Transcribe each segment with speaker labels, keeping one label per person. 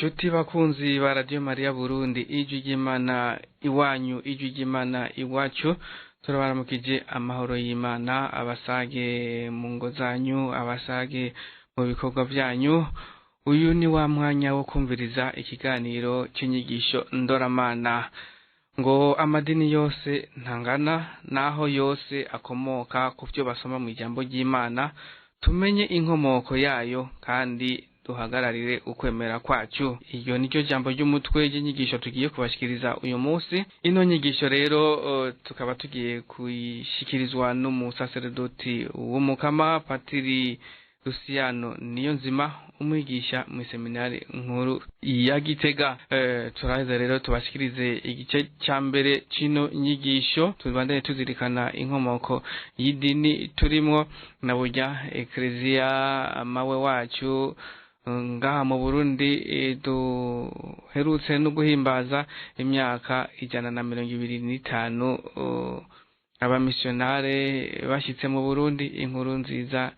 Speaker 1: Nshuti bakunzi ba Radio Maria Burundi, ijwi ry'Imana iwanyu, ijwi ry'Imana iwacu, turabaramukije. Amahoro y'Imana abasage mu ngo zanyu, abasage mu bikorwa byanyu. Uyu ni wa mwanya wo kumviriza ikiganiro cy'inyigisho ndoramana. Ngo amadini yose ntangana, naho yose akomoka ku byo basoma mu ijambo ry'Imana. Tumenye inkomoko yayo kandi duhagararire ukwemera kwacu. Iryo niryo jambo ry'umutwe ry'inyigisho tugiye kubashikiriza uyu munsi. Ino nyigisho rero tukaba tugiye kuyishikirizwa n'umusaseredoti w'Umukama, Patiri Luciano Niyonzima, umwigisha mu seminari nkuru ya Gitega. Turaheza rero tubashikirize igice ca mbere c'ino nyigisho, tubandanye tuzirikana inkomoko y'idini turimwo na burya Ekleziya mawe wacu ngaha mu Burundi. Duherutse no guhimbaza imyaka 125 abamisiyonare bashyitse mu Burundi, inkuru nziza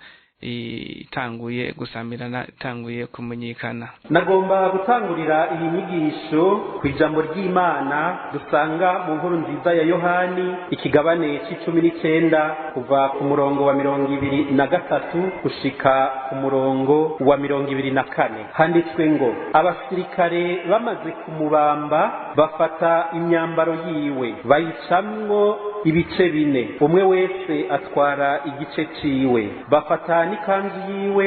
Speaker 1: itanguye gusamirana, itanguye kumenyekana.
Speaker 2: Nagomba gutangurira iyi nyigisho ku ijambo ry'Imana dusanga mu Nkuru Nziza ya Yohani, ikigabane c'19, kuva ku murongo wa 23 gushika ku murongo wa 24. Handitswe ngo: "Abasirikare bamaze kumubamba, bafata imyambaro yiwe, bayicamwo ibice bine, umwe wese atwara igice ciwe. Bafata n'ikanzu yiwe,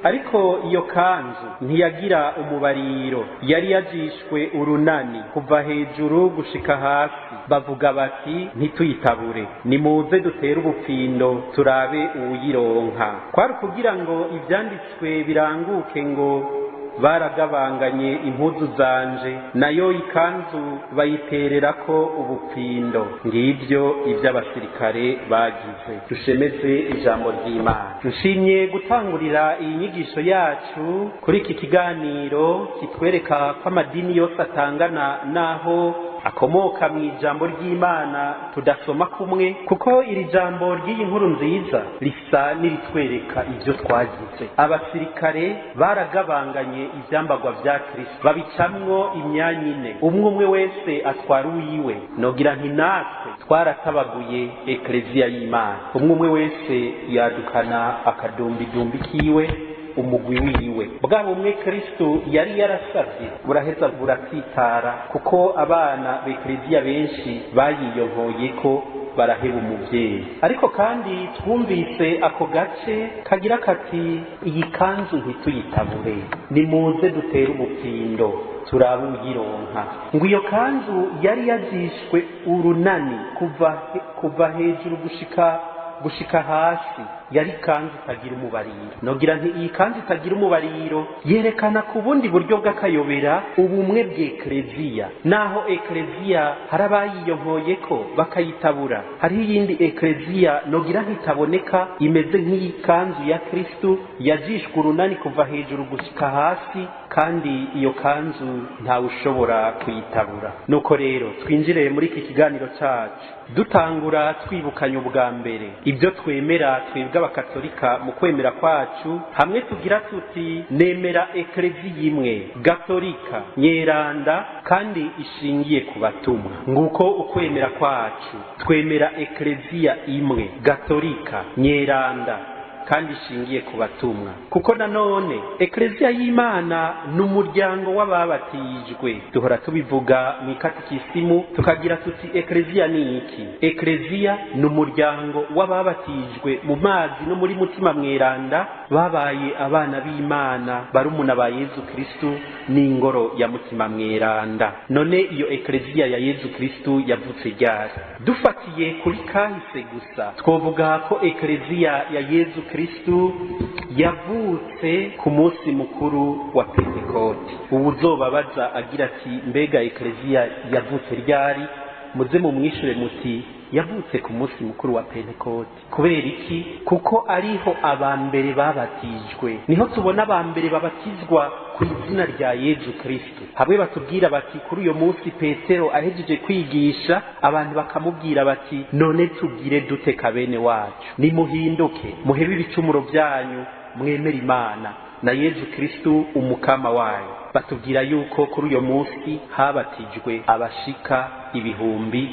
Speaker 2: ariko iyo kanzu ntiyagira umubariro, yari yajishwe urunani kuva hejuru gushika hasi. Bavuga bati: 'Ntituyitabure, nimuze dutere ubupfindo, turabe uwuyironka.' Kwari ukugira ngo ivyanditswe biranguke ngo: 'Baragabanganye impuzu zanje, nayo ikanzu bayitererako ubupfindo.' Ngibyo iby'abasirikare bagize." Dushemeze ijambo ry'Imana. Nshimye gutangurira iyi nyigisho yacu kuri iki kiganiro kitwereka ko amadini yose atangana naho akomoka mu ijambo ry'Imana tudasoma kumwe, kuko iri jambo ry'iyi Nkuru Nziza risa n'iritwereka ibyo twagize. Abasirikare baragabanganye ibyambagwa bya Kristo, babicamwo imyanya ine, umwe umwe wese atwara uwiwe. Nogira nti natwe twaratabaguye Ekleziya y'Imana, umwe umwe wese yadukana akadumbidumbi kiwe, umugwi wiwe. Bwa bumwe Kristo yari yarasabye buraheza buratsitara, kuko abana b'Ekleziya benshi bayiyonkoye ko baraheba umuvyeyi. Ariko kandi twumvise ako gace kagira kati: "Iyi kanzu ntituyitabure, nimuze dutere ubupfindo, turabe uyironka." Ngo iyo kanzu yari yajishwe urunani kuva hejuru gushika hasi, yari kanzu itagira umubariro. Nogira nti iyi kanzu itagira umubariro yerekana ku bundi buryo bw'akayobera ubumwe bw'Ekleziya. Naho Ekleziya hari abayiyonkoye ko bakayitabura, hariho iyindi Ekleziya nogira ntitaboneka, imeze nk'iyi kanzu ya Kristu yajishwe urunani kuva hejuru gushika hasi, kandi iyo kanzu ntawe ushobora kuyitabura. Nuko rero twinjire muri iki kiganiro cacu, dutangura twibukanya ubwa mbere ibyo twemera twebwe Abakatolika mu kwemera kwacu, hamwe tugira tuti: "Nemera Ekleziya imwe gatolika nyeranda kandi ishingiye ku batumwa." Nguko ukwemera kwacu: twemera Ekleziya imwe gatolika nyeranda kandi ishingiye ku batumwa. Kuko nanone Ekleziya y'Imana ni umuryango w'ababatijwe. Duhora tubivuga mu ikatikisimu, tukagira tuti: "Ekleziya ni iki?" Ekleziya ni umuryango w'ababatijwe mu mazi no muri Mutima Mweranda, babaye abana b'Imana, barumuna ba Yezu Kristu n'ingoro ya Mutima Mweranda. None iyo Ekleziya ya Yezu Kristu yavutse ryari? Dufatiye kuri kahise gusa, twovuga ko Ekleziya ya Yezu Kristu yavutse ku munsi mukuru wa Pentekoti. Ubu uzobabaza agira ati: "Mbega Ekleziya yavutse ryari?" muze mumwishure muti: "Yavutse ku munsi mukuru wa Pentekoti." Kubera iki? Kuko ariho aba mbere babatijwe, niho tubona aba mbere babatizwa ku izina rya Yezu Kristu. Hamwe batubwira bati kuri uyo munsi Petero ahejeje kwigisha abantu, bakamubwira bati: "None tugire dute ka bene wacu?" "Nimuhinduke, muhebe ibicumuro byanyu, mwemere Imana." na Yezu Kristu umukama wayo. Batubwira yuko kuri uyo munsi habatijwe abashika 3000.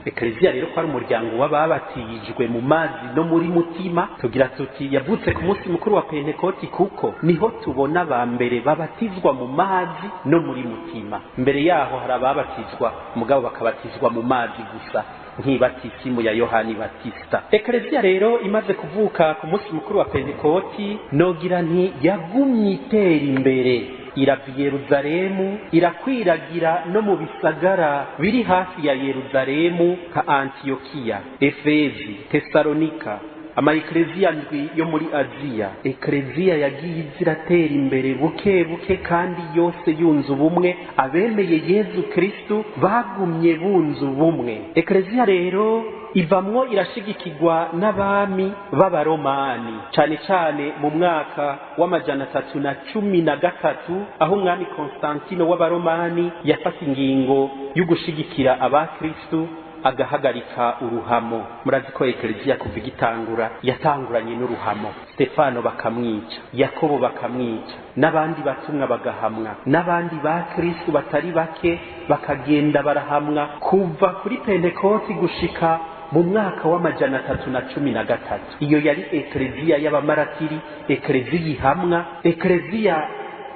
Speaker 2: Ekleziya rero ko ari umuryango w'ababatijwe mu mazi no muri mutima, tugira tuti yavutse ku munsi mukuru wa Pentekoti kuko niho tubona ba mbere babatizwa mu mazi no muri mutima. Mbere yaho hari ababatizwa mugabo bakabatizwa mu mazi gusa, nk'ibatisimu ya Yohani Batista. Ekleziya rero imaze kuvuka ku munsi mukuru wa Pentekoti, nogira nti yagumye itera imbere, irava i Yeruzalemu irakwiragira no mu bisagara biri hafi ya Yeruzalemu nka Antiyokiya, Efezi, Tesalonika, ama ekleziya ndwi yo muri Aziya. Ekleziya yagiye iziratera imbere buke buke kandi yose yunze ubumwe. Abemeye Yezu Kristu bagumye bunze ubumwe. Ekleziya rero ivamwo irashigikirwa n'abami b'abaromani, cane cane mu mwaka wa 313, aho umwami Konstantino w'abaromani yafata ingingo yo gushigikira abakristu agahagarika uruhamo. Murazi ko ekleziya kuva igitangura yatanguranye n'uruhamo. Stefano bakamwica, Yakobo bakamwica, n'abandi batumwa bagahamwa, n'abandi ba Kristu batari bake bakagenda barahamwa kuva kuri Pentekoti gushika mu mwaka wa 313. Iyo yari ekleziya y'abamaratiri, ekleziya ihamwa, ekleziya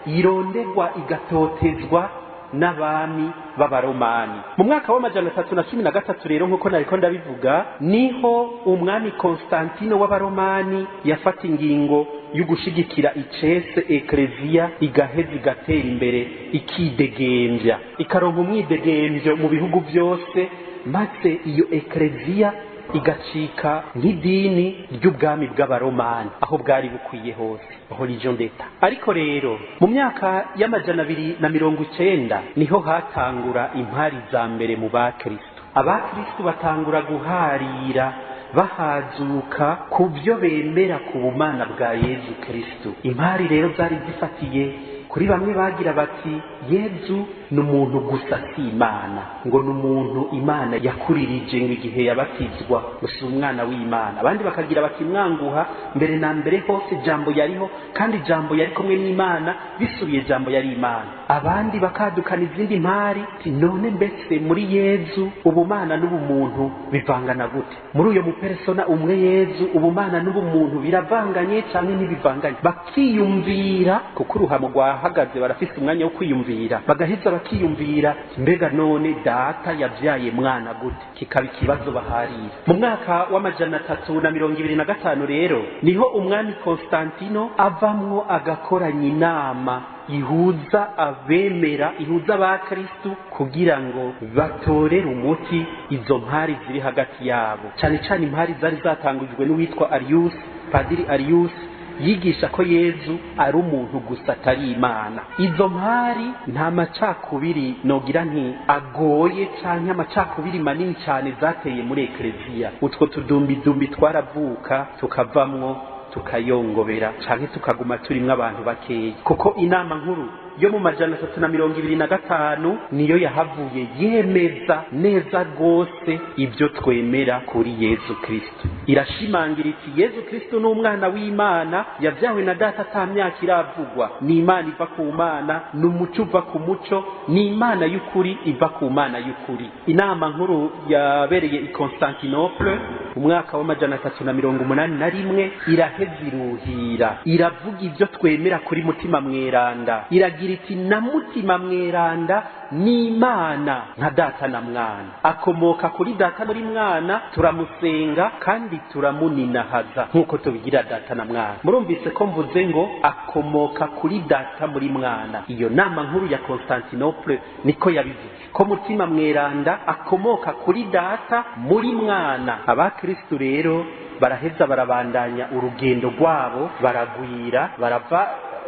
Speaker 2: irondegwa igatotezwa n'abami b'abaromani. Mu mwaka wa 313 rero, nk'uko nariko ndabivuga, niho umwami Konstantino w'abaromani yafata ingingo yo gushigikira icese ekleziya, igaheza igatera imbere, ikidegembya, ikaronka umwidegemvyo mu bihugu byose, maze iyo ekleziya igacika nk'idini ry'ubwami bw'abaromani aho bwari bukwiye hose, religion d'État. Ariko rero mu myaka y'290 niho hatangura impari za mbere mu bakristo. Abakristo batangura guharira, bahazuka ku byo bemera ku bumana bwa Yezu Kristo. Impari rero zari zifatiye kuri bamwe bagira bati Yezu ni umuntu gusa, si Imana, ngo ni umuntu Imana yakuririje ngo igihe yabatizwa, ngo si umwana w'Imana. Abandi bakagira bati mwanguha, mbere na mbere hose Jambo yariho, kandi Jambo yari kumwe n'Imana, bisubiye Jambo yari Imana. Abandi bakadukana izindi mpari, none mbese muri Yezu ubumana n'ubumuntu bivangana gute? Muri uyo mupersona umwe Yezu, ubumana n'ubumuntu biravanganye canke ntibivanganye? Bakiyumvira, kuko uruhamo rwahagaze, barafise umwanya wo kwiyumvira, bagaheza bakiyumvira, mbega none data yabyaye mwana gute? Kikaba ikibazo baharira. Mu mwaka wa 325 rero niho umwami Konstantino avamwo agakoranya inama ihuza abemera, ihuza abakristu, kugira ngo batorere umuti izo mpari ziri hagati yabo, cane cane impari zari zatangujwe n'uwitwa Arius, Padiri Arius, yigisha ko Yezu ari umuntu gusa atari Imana. Izo mpari nta macakubiri nogira nti agoye canke amacakubiri manini cyane zateye muri ekleziya. Utwo tudumbidumbi twaravuka, tukavamwo tukayongobera canke tukaguma turimwo abantu bakeya, kuko inama nkuru yo mu 325 niyo yahavuye yemeza neza rwose ibyo twemera kuri Yezu Kristo. Irashimangira iti Yezu Kristo ni umwana w'Imana yabyawe na data ata myaka iravugwa, ni Imana iva ku Mana, ni umuco uva ku muco, ni Imana y'ukuri iva ku Mana y'ukuri. Inama nkuru yabereye i Constantinople mu mwaka wa 381 iraheza iruhira, iravuga ibyo twemera kuri Mutima Mweranda, iragira iti na Mutima Mweranda ni Imana nka data na mwana, akomoka kuri data muri mwana, turamusenga kandi turamuninahaza nk'uko tubigira data na mwana. Murumvise ko mvuze ngo akomoka kuri data muri mwana. Iyo nama nkuru ya Constantinople niko yabivuze, ko Mutima Mweranda akomoka kuri data muri mwana. Abakristu rero baraheza barabandanya urugendo rwabo, baragwira, barava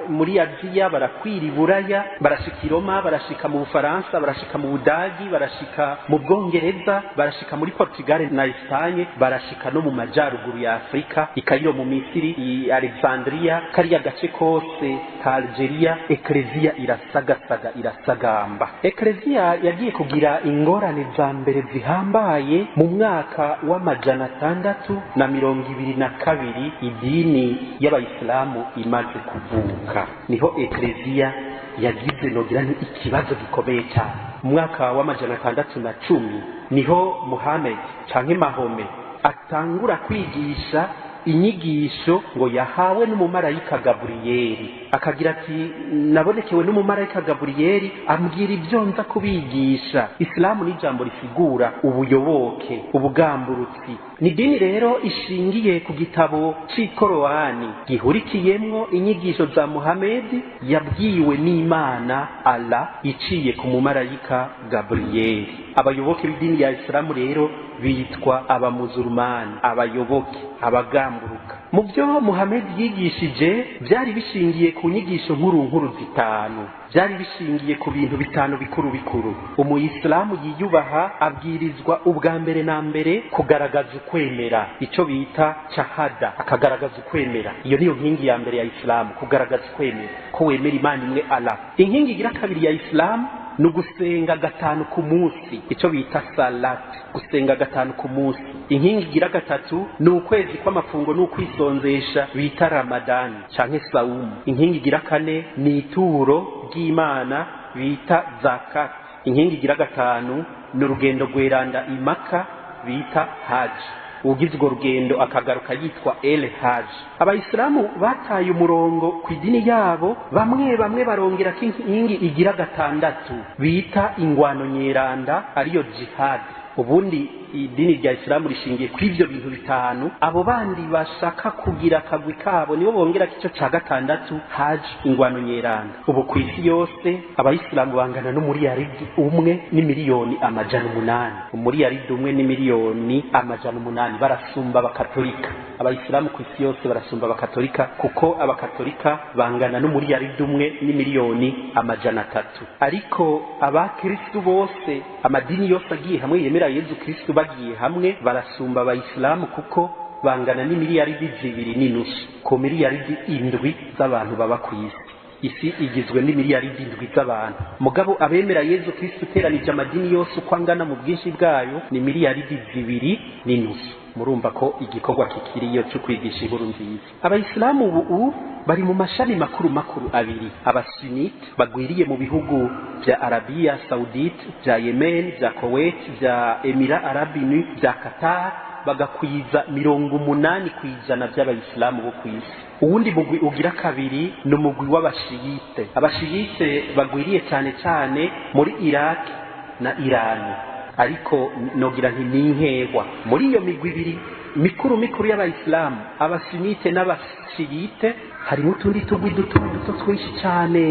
Speaker 2: muri Aziya, barakwira Iburaya, barashika i Roma, barashika mu Bufaransa, barashika mu Budagi, barashika mu Bwongereza, barashika muri Portugal na Espagne, barashika no mu majaruguru ya Afrika, i Cairo mu Misiri, i Alexandria, kariya gace kose ka Algeria. Ekleziya irasagasaga, irasagamba. Ekleziya yagiye kugira ingorane za mbere zihambaye mu mwaka w'622, idini y'abayisilamu imaze kuvuka. Niho ekleziya yagize, nogira ni ikibazo gikomeye cyane. Mu mwaka w'610 niho Muhammad canke Mahome atangura kwigisha inyigisho ngo yahawe n'umumarayika Gaburiyeri, akagira ati: "Nabonekewe n'umumarayika Gaburiyeri, ambwira ibyo nza kubigisha." Isilamu ni ijambo risigura ubuyoboke, ubugamburutsi. Ni idini rero ishingiye ku gitabo c'ikorowani gihurikiyemwo inyigisho za Muhamedi yabwiwe n'Imana Allah iciye ku mumarayika Gaburiyeri. Abayoboke b'idini ya Isilamu rero bitwa abamuzurumani, abayoboke, abagamburuka. Mu byo Muhamedi yigishije byari bishingiye ku nyigisho nkuru nkuru zitanu, byari bishingiye ku bintu bitanu bikuru bikuru. Umuyisilamu yiyubaha abwirizwa ubwa mbere na mbere kugaragaza ukwemera, icyo bita shahada, akagaragaza ukwemera. Iyo niyo nkingi ya mbere ya Isilamu, kugaragaza ukwemera ko wemera Imana imwe, Allah. Inkingi igira kabiri ya Isilamu ni ugusenga gatanu ku munsi, icyo bita salati, gusenga gatanu ku munsi. Inkingi igira gatatu ni ukwezi kw'amafungo n'ukwisonzesha bita Ramadani canke sawumu. Inkingi igira kane ni ituro ry'Imana bita zakati. Inkingi igira gatanu ni urugendo rweranda Imaka bita haji. Ugize urwo rugendo akagaruka yitwa El Haji. Abayisilamu bataye umurongo ku idini yabo, bamwe bamwe barongera ko inkingi igira gatandatu bita ingwano nyeranda, ariyo jihad. Ubundi idini rya Isilamu rishingiye kuri ibyo bintu bitanu. Abo bandi bashaka kugira akagwi kabo nibo bongera ko icyo cya gatandatu, haji, ingwano nyeranda. Ubu ku isi yose abayisilamu bangana n'1 800 800 000 000, 1 800 800 000. Barasumba abakatolika. Abayisilamu ku isi yose barasumba abakatolika, kuko abakatolika bangana n'1 300 300 000 000. Ariko abakristu bose, amadini yose agiye hamwe yemera Yezu Kristu, bagiye hamwe barasumba abayisilamu, kuko bangana n'2.5 billion ku 7 billion z'abantu baba ku isi. Isi igizwe n'7 billion z'abantu, mugabo abemera Yezu Kristu, uteranije amadini yose uko angana mu bwinshi bwayo, ni 2.5 billion. Murumva ko igikorwa kikiriyo cyo kwigisha inkuru nziza. Abayisilamu ubu bari mu mashami makuru makuru abiri: abasunite bagwiriye mu bihugu bya Arabiya Saudite, bya Yemen, bya Kuwait, bya Emirats Arabes Unis, bya Qatar, bagakwiza 80% by'abayisilamu bo ku isi. Uwundi mugwi ugira kabiri ni umugwi w'abashiyite. Abashiyite bagwiriye cyane cyane muri Iraq na Iran, ariko nogira nti ni inkehwa. Muri iyo migwi ibiri mikuru mikuru y'abayisilamu, abasunite n'abashiyite, harimo utundi tugwi duto duto twinshi cyane,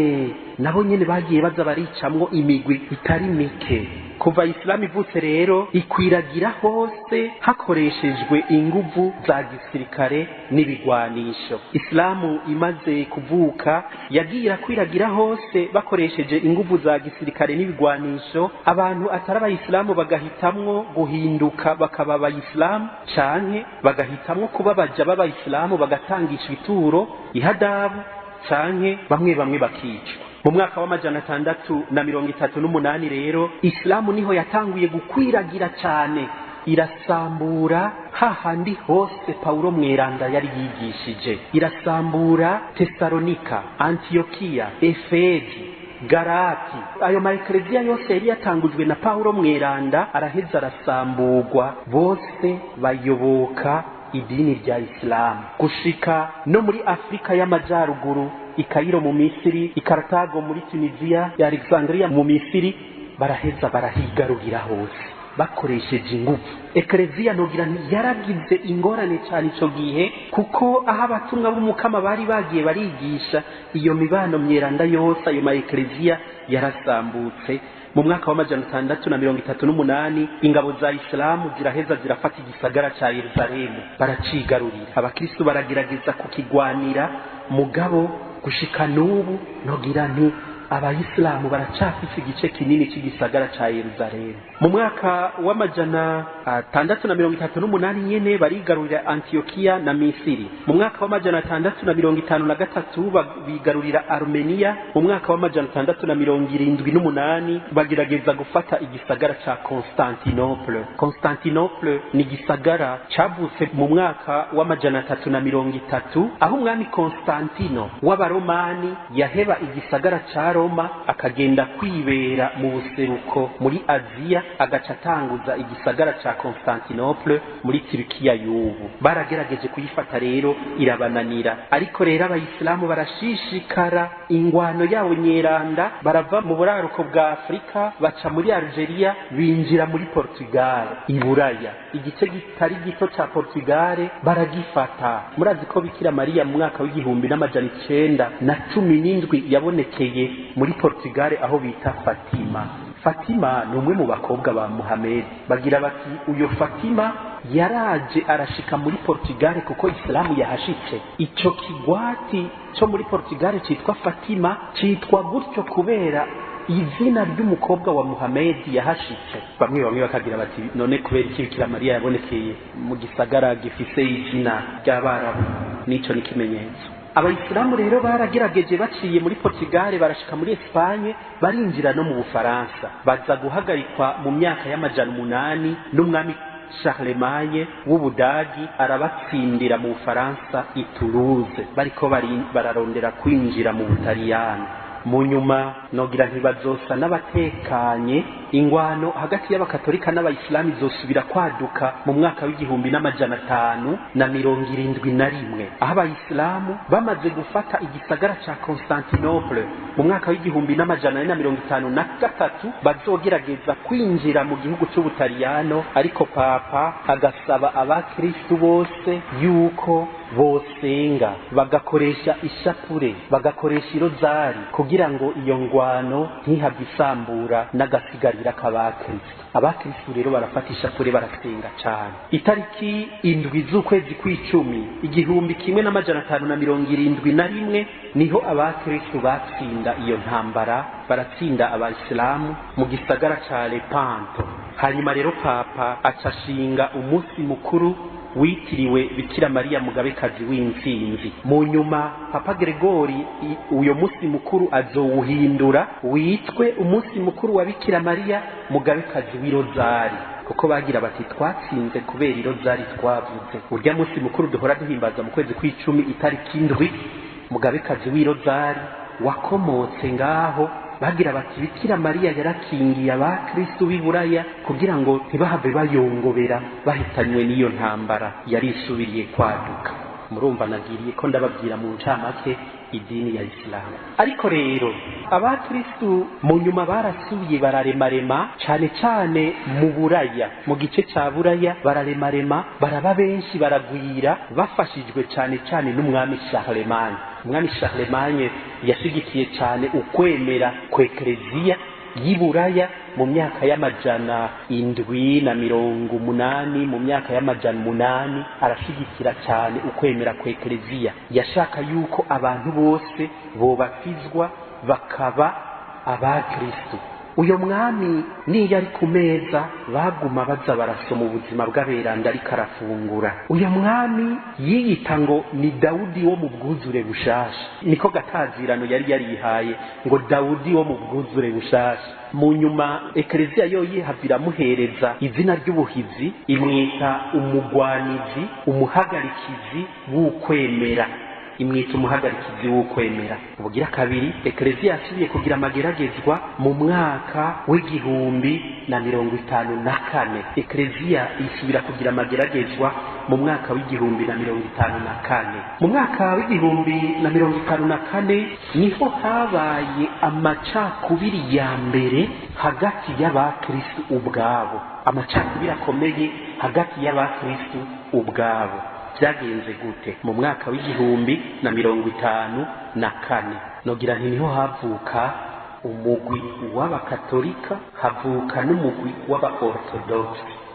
Speaker 2: nabo nyene bagiye baza baricamwo imigwi itari mike. Kuva Isilamu ivutse rero ikwiragira hose hakoreshejwe inguvu za gisirikare n'ibigwanisho. Isilamu imaze kuvuka yagiye irakwiragira hose bakoresheje inguvu za gisirikare n'ibigwanisho. Abantu atari abayisilamu bagahitamwo guhinduka bakaba abayisilamu, canke bagahitamwo kuba baja b'abayisilamu, bagatangisha ibituro, ihadabu, canke bamwe bamwe bakicwa. Mu mwaka w'638 rero Isilamu niho yatanguye gukwiragira cyane, irasambura hahandi hose Paulo mweranda yari yigishije, irasambura Tesalonika, Antiyokiya, Efezi, Garati. Ayo maekleziya yose yari yatangujwe na Paulo mweranda araheza arasamburwa, bose bayoboka idini rya Isilamu, gushika no muri Afurika y'Amajyaruguru, i Kairo mu Misiri, i Kartago muri Tunisia, ya Alexandria mu Misiri, baraheza barahigarurira hose bakoresheje ingufu. Ekleziya nogira yaragize ingorane cyane ico gihe, kuko aho abatumwa b'Umukama bari bagiye barigisha, iyo mibano myeranda yose, ayo ma ekleziya yarasambutse. Mu mwaka w'638 ingabo za Isilamu ziraheza zirafata igisagara ca Yerusalemu, baracigarurira. Abakristu baragerageza kukigwanira, mugabo Gushika n'ubu nogira nti abayisilamu baracafise igice kinini cy'igisagara ca Yerusalemu. Mu mwaka w'638 nyene barigarurira Antiokiya na Misiri. Mu mwaka w'653 bigarurira Armenia. Mu mwaka w'678 bagerageza gufata igisagara ca Constantinople. Constantinople ni igisagara cavutse mu mwaka w'330, aho umwami Constantino w'Abaromani yaheba igisagara ca Roma akagenda kwibera mu buseruko muri Aziya, agaca atanguza igisagara ca Constantinople muri Turikiya y'ubu. Baragerageje kuyifata rero irabananira, ariko rero abayisilamu barashishikara ingwano yabo nyeranda, barava mu buraruko bwa Afurika baca muri Algeria binjira muri Portugal iburaya. Igice kitari gito ca Portugal baragifata. Murazi ko Bikira Mariya mu mwaka w'1917 yabonekeye muri Portugal aho bita Fatima. Fatima ni umwe mu bakobwa ba Muhammad. Bagira bati uyo Fatima yaraje arashika muri Portugal kuko Islamu yahashitse. Ico kigwati cyo muri Portugal citwa Fatima citwa gutyo kubera izina ry'umukobwa wa Muhammad yahashitse. Bamwe bakagira bati none kubera iki Bikira Mariya yabonekeye mu gisagara gifise izina ry'Abarabu? Nico ni kimenyetso. Abayisilamu rero baragerageje baciye muri Portugal barashika muri Espagne, barinjira no mu Bufaransa, baza guhagarikwa mu myaka y'800 n'umwami Charlemagne w'Ubudagi, arabatsindira mu Bufaransa i Toulouse, bariko bararondera kwinjira mu Butaliyani. Mu nyuma nogira ntibazosa n'abatekanye, ingwano hagati y'abakatolika n'abayisilamu izosubira kwaduka mu mwaka w'1571, aho abayisilamu bamaze gufata igisagara ca Constantinople mu mwaka w'1453 bazogerageza kwinjira mu gihugu c'Ubutaliyano, ariko Papa agasaba abakristu bose yuko bosenga bagakoresha ishapure, bagakoresha irozari kugira ngo iyo ngwano ntihave isambura n'agasigarira k'abakristo. Abakristo rero barafata ishapure barasenga cane. Itariki 7 z'ukwezi kw'icumi 1571 niho abakristo batsinda iyo ntambara, baratsinda abayisilamu mu gisagara ca Lepanto. Hanyuma rero Papa acashinga umunsi mukuru witiriwe Bikira Mariya mugabekazi w'intsinzi. Mu nyuma Papa Gregori uyo munsi mukuru azowuhindura witwe umunsi mukuru wa Bikira Mariya mugabekazi w'irozari, kuko bagira bati twatsinze kubera irozari twavuze. Urya munsi mukuru duhora duhimbaza mu kwezi kw'icumi itariki 7, mugabekazi w'irozari wakomotse ngaho. Bagira bati Bikira Mariya yarakingiye abakristu b'iburaya kugira ngo ntibahave bayongobera bahitanywe n'iyo ntambara yari isubiriye kwaduka. Murumva nagiriye ko ndababwira mu ncamake idini ya Isilamu. Ariko rero abakristu mu nyuma barasubiye bararemarema, cane cane mu Buraya, mu gice ca Buraya bararemarema, baraba benshi, baragwira, bafashijwe cane cane n'umwami Charlemagne. Umwami Charlemagne yashigikiye cane ukwemera kw'Ekleziya y'iburaya mu myaka y'780, mu myaka y'800 arashigikira cyane ukwemera kw'Ekleziya. Yashaka yuko abantu bose bobatizwa bakaba abakristo. Uyo mwami niyo ari ku meza baguma baza barasoma ubuzima bw'aberanda ariko arafungura. Uyo mwami yiyita ngo ni Dawudi wo mu bwuzure bushasha, niko gatazirano yari yarihaye ngo Dawudi wo mu bwuzure bushasha. Mu nyuma Ekleziya yo yihavira amuhereza izina ry'ubuhizi, imwita umugwanizi, umuhagarikizi w'ukwemera, imwita umuhagarikizi w'ukwemera. Ubugira kabiri Ekleziya yasubiye kugira amageragezwa mu mwaka w'1054. Ekleziya isubira kugira amageragezwa mu mwaka w'1054. Mu mwaka w'1054 niho habaye amacakubiri ya mbere hagati y'abakristu ubwabo, amacakubiri akomeye hagati y'abakristu ubwabo. Byagenze gute? Mu mwaka w'1054 nogira nti niho havuka umugwi w'abakatolika, havuka n'umugwi w'abaorthodox,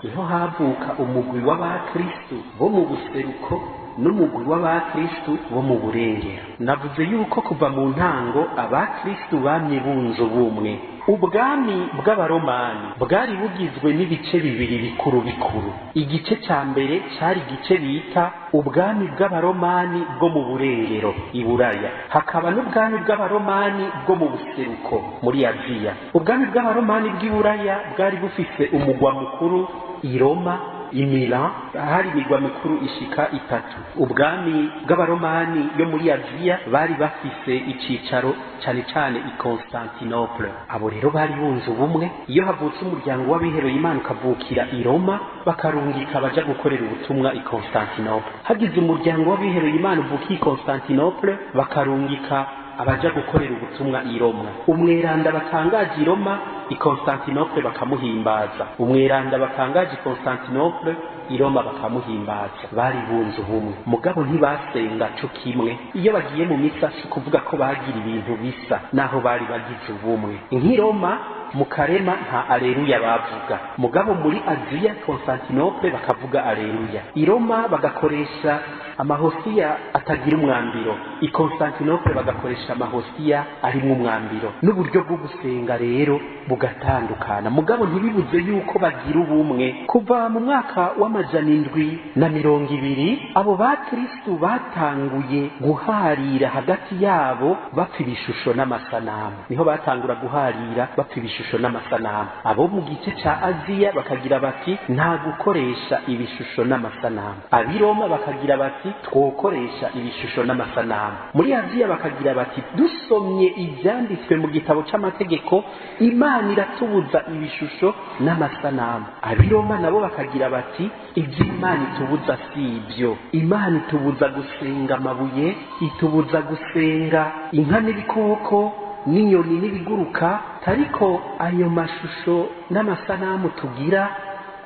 Speaker 2: niho havuka umugwi w'abakristu bo mu buseruko n'umugwi w'abakristu bo mu burengero. Navuze yuko kuva mu ntango abakristu bamye bunze ubumwe. Ubwami bw'abaromani bwari bugizwe n'ibice bibiri bikuru bikuru. Igice cya mbere cyari igice bita ubwami bw'abaromani bwo mu burengero i Buraya, hakaba n'ubwami bw'abaromani bwo mu buseruko muri Aziya. Ubwami bw'abaromani bw'i Buraya bwari bufise umugwa mukuru i Roma, i Milan, hari imigwa mikuru ishika itatu. Ubwami bw'abaromani yo muri Aziya bari bafise icicaro cane cane i Constantinople. Abo rero bari bunze ubumwe. Iyo havutse umuryango w'abihebeye Imana ukavukira i Roma, bakarungika baja gukorera ubutumwa i Constantinople. Hagize umuryango w'abihebeye Imana uvukiye i Constantinople, bakarungika abaja gukorera ubutumwa i Roma. Umweranda batangaje i Roma, i Constantinople bakamuhimbaza. Umweranda batangaje i Constantinople, i Roma bakamuhimbaza. Bari bunze ubumwe, mugabo ntibasenga co kimwe. Iyo bagiye mu misa si kuvuga ko bagira ibintu bisa, naho bari bagize ubumwe. Nk'i Roma mu Karema nta aleluya bavuga, mugabo muri Aziya Constantinople bakavuga aleluya. I Roma bagakoresha amahosiya atagira umwambiro, i Constantinople bagakoresha amahosiya arimwo umwambiro. N'uburyo bwo gusenga rero bugatandukana, mugabo ntibibuze yuko bagira ubumwe. Kuva mu mwaka w'720 abo bakristu batanguye guharira hagati yabo bapfa ibishusho n'amasanamu. Niho batangura guharira bapfa ibishusho n'amasanamu. Abo mu gice ca Aziya bakagira bati nta gukoresha ibishusho n'amasanamu. Ab'i Roma bakagira bati twokoresha ibishusho n'amasanamu. Muri Aziya bakagira bati dusomye ibyanditswe mu gitabo c'amategeko, Imana iratubuza ibishusho n'amasanamu. Ab'i Roma nabo bakagira bati ibyo Imana itubuza si ibyo. Imana itubuza gusenga amabuye, itubuza gusenga inka n'ibikoko n'inyoni n'ibiguruka, ariko ayo mashusho n'amasanamu tugira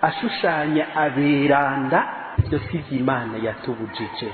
Speaker 2: ashushanya aberanda, ibyo si Imana yatubujije.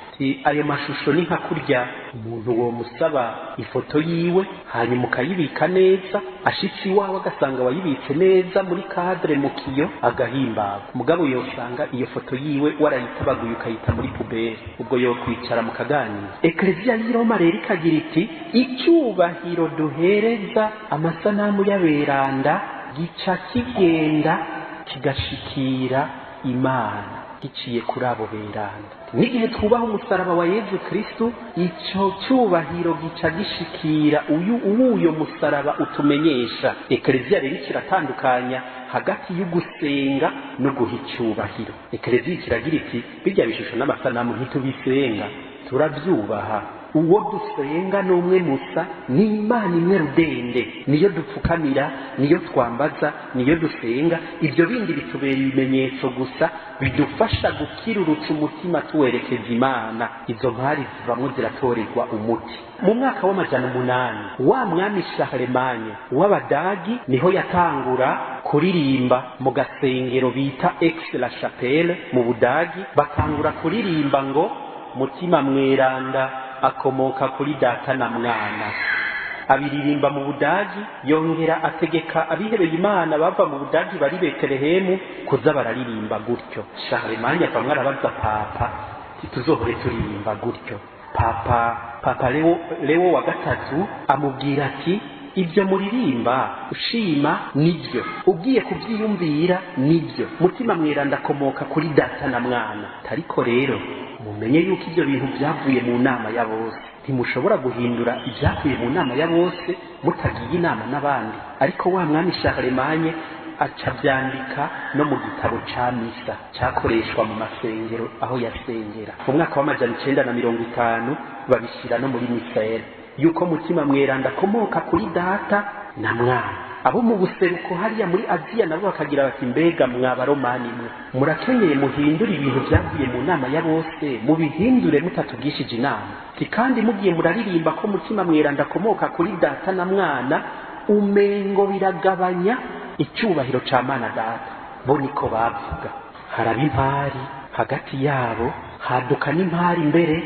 Speaker 2: Ayo mashusho ni nka kurya umuntu wo musaba ifoto yiwe hanyuma ukayibika neza, ashitse iwawe agasanga wayibitse neza muri cadre mu kiyo, agahimbaga. Mugabo yosanga iyo foto yiwe warayitabaguye ukayita muri pubere, ubwo yokwicara mukaganira. Ekleziya y'i Roma rero ikagira iti icyubahiro duhereza amasanamu y'aberanda gica kigenda kigashikira Imana giciye kuri abo beranda. N'igihe twubaha umusaraba wa Yezu Kristu, ico cyubahiro gica gishikira uyu uwuyo musaraba utumenyesha. Ekleziya rero kiratandukanya hagati y'ugusenga no guha icyubahiro. Ekleziya kiragira iti bijya bishusho n'amasanamu ntitubisenga, turabyubaha. Uwo dusenga ni umwe musa, ni Imana imwe rudende, niyo dupfukamira, niyo twambaza, niyo dusenga. Ibyo bindi bitubera ibimenyetso gusa bidufasha gukirurutsa umutima tuwerekeza Imana. Izo mpari zivamwo ziratorerwa umuti. Mu mwaka w'800 wa mwami Charlemagne w'Abadagi niho yatangura kuririmba mu gasengero bita Aix-la-Chapelle mu Budagi. Batangura kuririmba ngo mutima mweranda akomoka kuri data na mwana. Abiririmba mu Budagi, yongera ategeka abihebeye Imana bava mu Budagi bari Betelehemu kuza bararirimba gutyo. Charlemagne avamwo arabaza papa, tuzohore turirimba gutyo? Papa Leo wa gatatu amubwira ati ibyo muririmba ushima nibyo, ugiye kubyiyumvira nibyo, mutima mweranda akomoka kuri data na mwana. Ariko rero mumenye yuko ibyo bintu byavuye mu nama ya bose, ntimushobora guhindura ibyavuye mu nama ya bose mutagiye inama n'abandi. Ariko wa mwami Charlemagne aca byandika no mu gitabo ca misa cyakoreshwa mu masengero aho yasengera. Mu mwaka w'950 babishyira no muri misere yuko mutima mweranda akomoka kuri data na mwana. Abo mu buseruko hariya muri Aziya nabo bakagira bati mbega mwabaromani mwe murakenyeye muhindure ibintu byavuye mu nama ya bose, mubihindure mutatugishije inama. Kandi mugiye muraririmba ko mutima mweranda akomoka kuri data na mwana, umengo biragabanya icyubahiro ca Mana data. Bo niko bavuga. Haraba impari hagati yabo, haduka n'impari mbere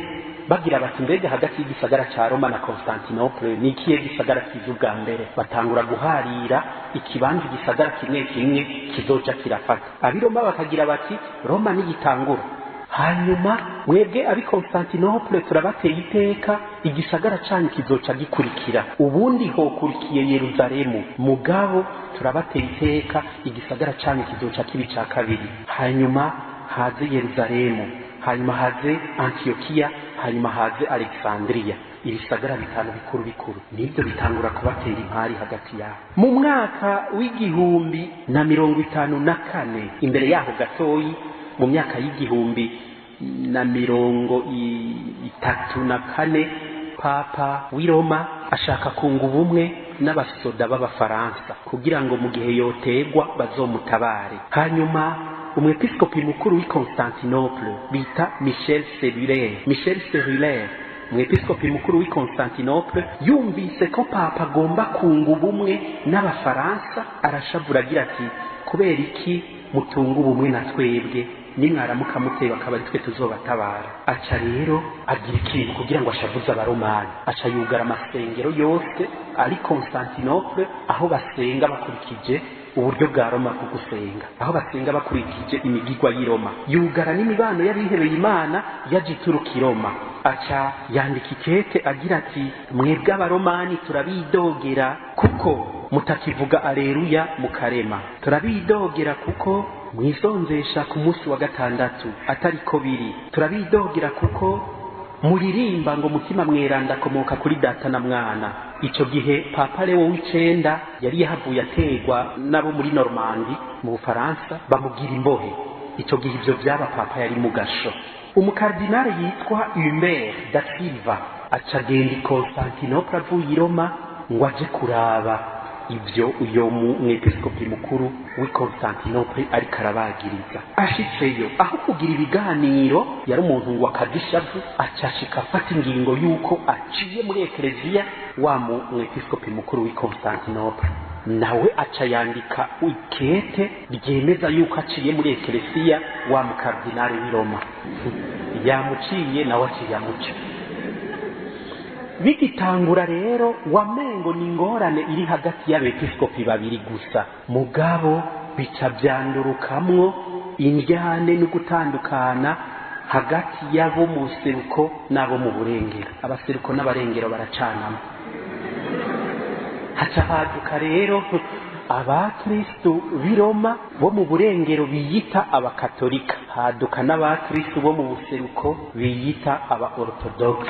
Speaker 2: bagira bati mbega hagati y'igisagara ca Roma na Constantinople ni ikihe gisagara kiza ubwa mbere? Batangura guharira ikibanza igisagara kimwe kimwe kizoja kirafata. Ab'i Roma bakagira bati Roma nigitangura Hanyuma mwebwe abi Constantinople turabateye iteka, igisagara canyu kizoca gikurikira, ubundi hokurikiye Yeruzalemu, mugabo turabateye iteka, igisagara canyu kizoca kiba ica kabiri. Hanyuma haze Yeruzalemu, hanyuma haze Antiokiya, hanyuma haze Alexandria. Ibisagara bitanu bikuru bikuru nibyo bitangura kubatera impari hagati yabo. Mu mwaka w'1054, imbere yaho gatoyi, mu myaka y'1034, Papa w'i Roma ashaka kunga ubumwe n'abasoda b'Abafaransa kugira ngo mu gihe yotegwa bazomutabare. Hanyuma umwepiskopi mukuru w'i Constantinople bita Michel Serulaire, Michel Serulaire umwepiskopi mukuru w'i Constantinople, yumvise ko Papa agomba kunga ubumwe n'Abafaransa, arashavura agira ati: kubera iki mutunga ubumwe na twebwe, nimwaramuka muteye bakaba ari twe tuzobatabara? Aca rero agira ikintu kugira ngo ashavuze Abaromani, aca yugara amasengero yose ari Constantinople aho basenga bakurikije uburyo bwa Roma bwo gusenga, aho basenga bakurikije imigigwa y'i Roma. Yugara n'imibano y'abihebeye Imana yaje ituruka i Roma. Aca yandika ikete agira ati: mwebwe Abaromani turabidogera kuko mutakivuga aleluya mukarema, turabidogera kuko mwisonzesha ku munsi wa gatandatu atariko biri, turabidogera kuko muririmba ngo Mutima Mweranda akomoka kuri Data na Mwana. Ico gihe Papa Leo w'icenda yari yahavuye ategwa n'abo muri Normandi mu Bufaransa, bamugira imbohe. Ico gihe ivyo vyaba Papa yari mu gasho. Umukardinale yitwa Humbert da Silva aca agenda i Constantinople avuye i Roma ngo aje kuraba ivyo uyo mwepiskopi mukuru w'i Constantinople ariko arabagiriza. Ashitseyo, aho kugira ibiganiro, yari umuntu ngo akadishavu, acashika afata ingingo yuko aciye muri ekleziya wa mwepiskopi mukuru w'i Constantinople. Nawe aca yandika ikete ryemeza yuko aciye muri ekleziya wa mukardinale w'i Roma. Yamuciye, nawe aciye amuca. Bigitangura rero wamengo ni ingorane iri hagati y'abepiskopi babiri gusa, mugabo bica byandurukamwo indyane no gutandukana hagati y'abo mu buseruko n'abo mu burengero. Abaseruko n'abarengero baracanamo. Haca haduka rero abakristu b'i Roma bo mu burengero biyita Abakatolika, haduka n'abakristu bo mu buseruko biyita aba Orthodox.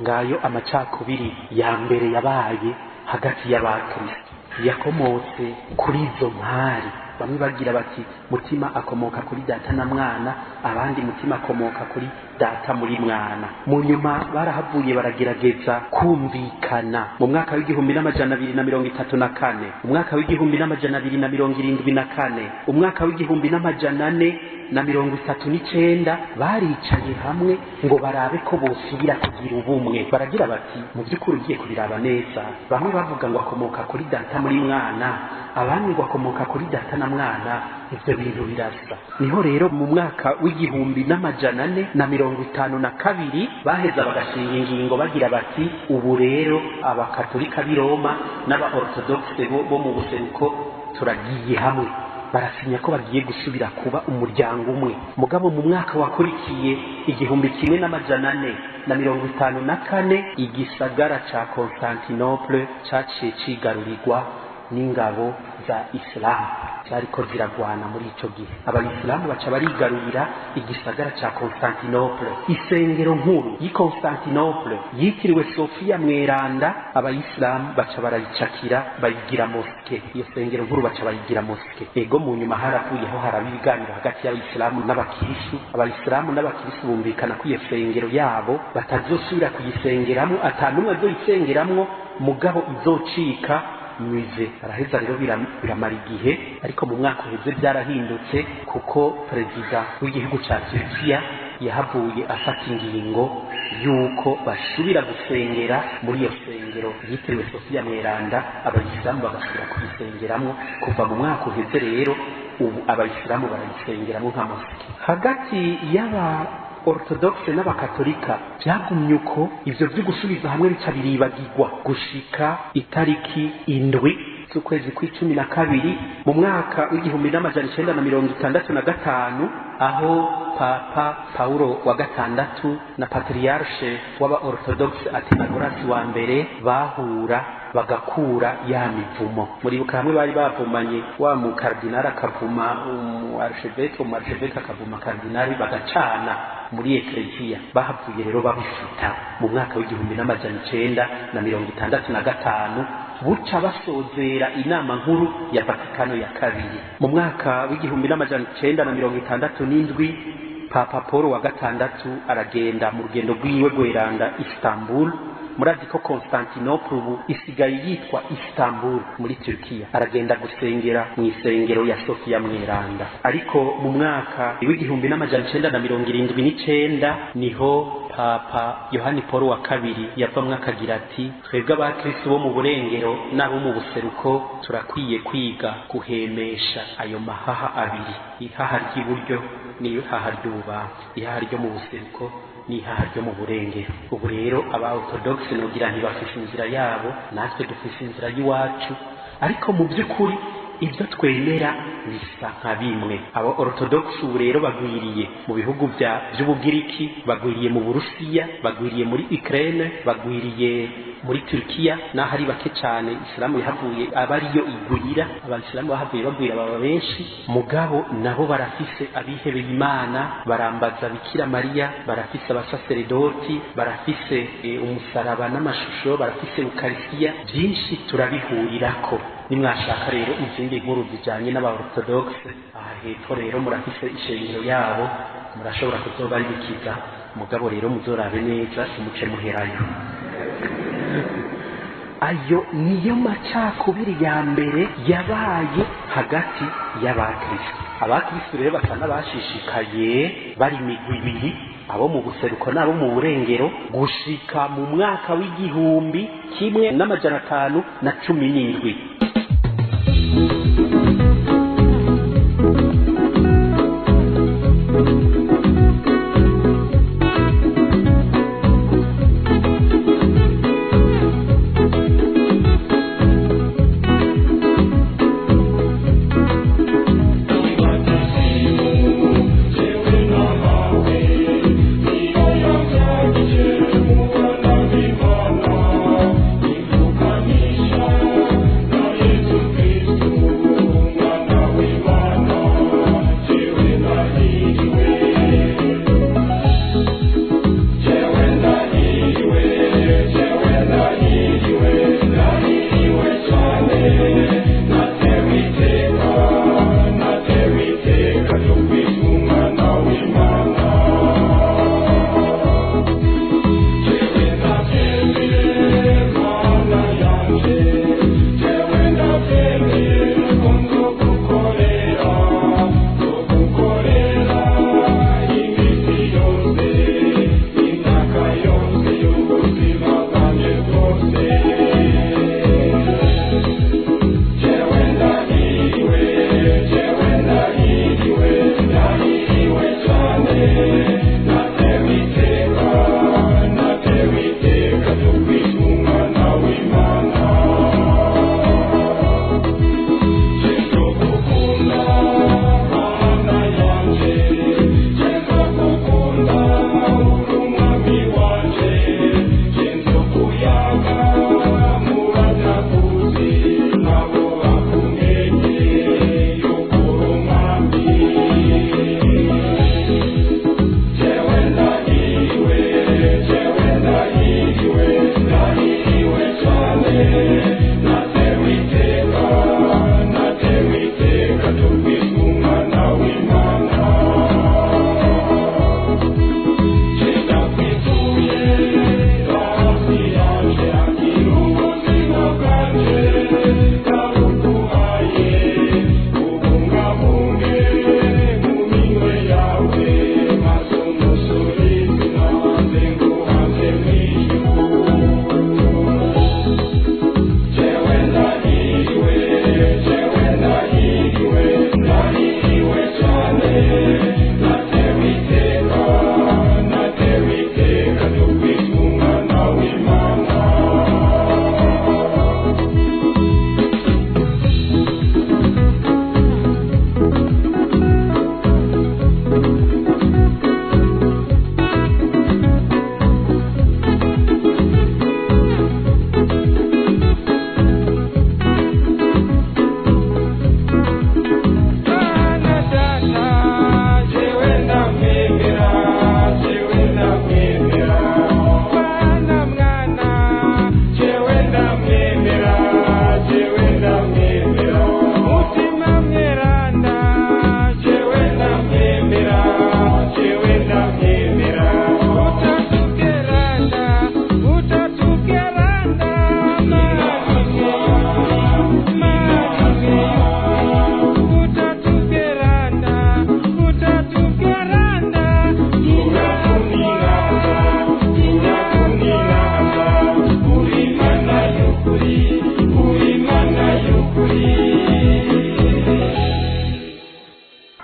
Speaker 2: Ngayo amacakubiri ya mbere yabaye hagati y'abakristu yakomotse kuri izo mpari. Bamwe bagira bati Mutima akomoka kuri Data na Mwana, abandi Mutima akomoka kuri Data muri Mwana. Mu nyuma barahavuye baragerageza kumvikana. Mu mwaka w'1234, umwaka w'1274, umwaka w'1439, baricaye hamwe ngo barabe ko bosubira kugira ubumwe. Baragira bati mu by'ukuri ugiye kubiraba neza, bamwe bavuga ngo akomoka kuri Data muri Mwana, abandi ngo akomoka kuri Data na Mwana, ivyo bintu birasa. Niho rero mu mwaka w'1452 baheza bagashinga ingingo bagira bati ubu rero Abakatolika b'i Roma n'aba Orthodoxe bo mu buseruko turagiye hamwe. Barasinya ko bagiye gusubira kuba umuryango umwe. Mugabo mu mwaka wakurikiye 1454, igisagara ca Constantinople caciye cigarurirwa n'ingabo za Islam zariko ziragwana muri ico gihe. Abayisilamu baca barigarurira igisagara ca Constantinople. Isengero nkuru y'i Constantinople yitiriwe Sofia Mweranda, Abayisilamu baca barayicakira bayigira moske. Iyo sengero nkuru baca bayigira moske. Ego mu nyuma haravuyeho haraba ibiganiro hagati y'Abayisilamu n'Abakirisu. Abayisilamu n'Abakirisu bumvikana ko iyo sengero yabo batazosubira kuyisengeramwo, atanumwe azoyisengeramwo, mugabo izocika musée. Baraheza rero biramara igihe, ariko mu mwaka uheze byarahindutse kuko perezida w'igihugu ca Turkiya yahavuye afata ingingo yuko basubira gusengera muri iyo sengero yitiriwe Sofia Mweranda, Abayisilamu bagasubira kuyisengeramwo. Kuva mu mwaka uheze rero ubu Abayisilamu barayisengeramwo nka mosque. Hagati y'aba Orthodoxe n'Abakatolika byagumye uko, ivyo vyo gusubiza hamwe bica biribagirwa gushika itariki 7 z'ukwezi kw'icumi na kabiri mu mwaka w'1965. aho Papa Paulo wa gatandatu na Patriarche w'aba Orthodox Athenagoras wa mbere bahura bagakura ya mivumo. Muribuka hamwe bari bavumanye, wa mu kardinali akavuma umu archevêque, umu archevêque akavuma kardinali, bagacana muri ekleziya. Bahavuye rero babifuta mu mwaka w'1965, buca basozera inama nkuru ya Vatikano ya kabiri. Mu mwaka w'1967 Papa Paul wa gatandatu aragenda mu rugendo rwiwe rweranda Istanbul. Murazi ko Constantinople ubu isigaye yitwa Istanbul muri Turkiya. Aragenda gusengera mu isengero ya Sofia Mweranda. Ariko mu mwaka w'1979 niho Papa Yohani Paul wa kabiri yavamwo akagira ati: twebwe abakristo bo mu burengero n'abo mu buseruko turakwiye kwiga guhemesha ayo mahaha abiri, ihaha ry'iburyo n'ihaha ry'ububamfu, ihaha ryo mu buseruko n'ihaha ryo mu burengero. Ubu rero aba Orthodox nogira ntibafise inzira yabo, natwe dufise inzira y'iwacu, ariko mu by'ukuri ibyo twemera bisa nka bimwe. Aba Orthodox ubu rero bagwiriye mu bihugu by'Ubugiriki, bagwiriye mu Burusiya, bagwiriye muri Ukraine, bagwiriye muri Turkiya, naho ari bake cyane. Isilamu yahavuye aba ariyo igwira, abayisilamu bahavuye bagwira baba benshi, mugabo nabo barafise abihebeye Imana, barambaza Bikira Mariya, barafise abasaseredoti, barafise umusaraba n'amashusho, barafise Ukarisiya, byinshi turabihurirako. Nimwashaka rero izindi nkuru zijanye n'aba Orthodox, aha hepfo rero murafise ishengero yabo, murashobora kuzobarikiza, mugabo rero muzorabe neza umuce muherayo. Ayo niyo macakubiri ya mbere yabaye hagati y'abakristo. Abakristo rero basa n'abashishikaye bari imigwi ibiri, abo mu buseruko n'abo mu burengero, gushika mu mwaka w'1517.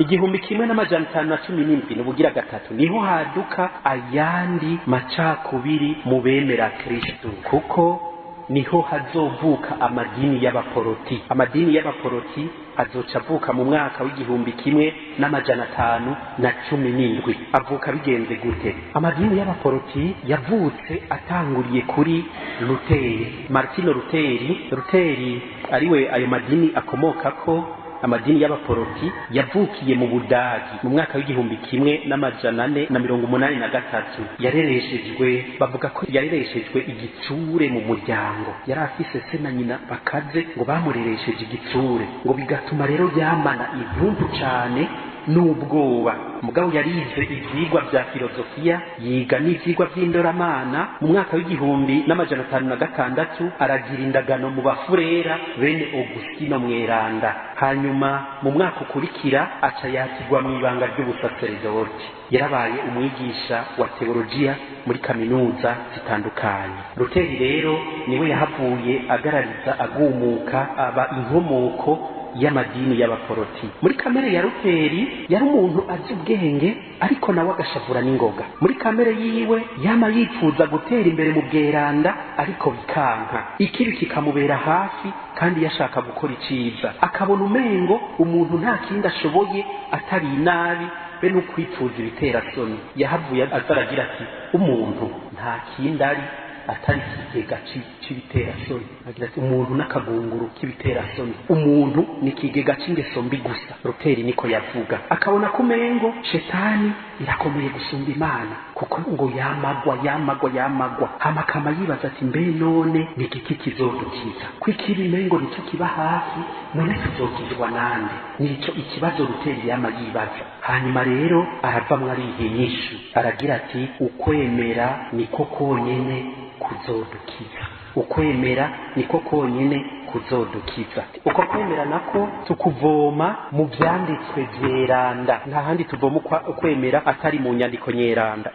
Speaker 2: 1517 n'ubugira gatatu niho haduka ayandi macakubiri mu bemera Kristo, kuko niho hazovuka amadini y'abaporoti. Amadini y'abaporoti azoca avuka mu mwaka w'1517. Avuka bigenze gute? Amadini y'abaporoti yavutse atanguriye kuri Luteri, Martino Luteri. Luteri ariwe ayo madini akomokako. Amadini y'abaporoti yavukiye mu Budagi mu mwaka w'1483. Yarereshejwe, bavuga ko yarereshejwe igitsure mu muryango. Yari afise se na nyina bakaze, ngo bamureresheje igitsure, ngo bigatuma rero yamana intuntu cane n'ubwoba. Mugabo yarize ivyigwa vya filozofiya, yiga n'ivyigwa vy'indoramana. Mu mwaka w'1506 aragira indagano mu bafurera bene Augustino Mweranda. Hanyuma mu mwaka ukurikira aca yakirwa mu ibanga ry'ubusaseredoti. Yarabaye umwigisha wa teologiya muri kaminuza zitandukanye. Luteri rero niwe yahavuye agarariza, agumuka, aba inkomoko y'amadini y'abaporoti. Muri kamere ya Luteri yari umuntu azi ubwenge, ariko nawe agashavura n'ingoga. Muri kamere yiwe yama yifuza gutera imbere mu bweranda, ariko bikanka, ikibi kikamubera hafi, kandi yashaka gukora iciza akabona umengo umuntu nta kindi ashoboye atari inabi be no kwipfuza ibiterasoni. Yahavuye aza aragira ati: "Umuntu nta kindi ari atari ikigega c'ibiterasoni." Agira ati: "Umuntu n'akagunguru k'ibiterasoni, umuntu ni ikigega c'ingeso mbi gusa." Ruteri niko yavuga, akabona ko umengo shetani irakomeye gusumba Imana, kuko ngo yamagwa, yamagwa, yamagwa. Hama akama yibaza ati: "Mbe none ni igiki kizodukiza, ko ikibi umengo nico kiba hafi? None tuzokizwa nande?" Nico ikibazo Ruteri yama yibaza. Hanyuma rero aravamwo ariha inyishu, aragira ati: "Ukwemera niko konyene kuzodukiza, ukwemera niko konyene kuzodukiza." Uko kwemera nako tukuvoma mu vyanditswe vyeranda. Nta handi tuvoma ukwemera atari mu nyandiko nyeranda.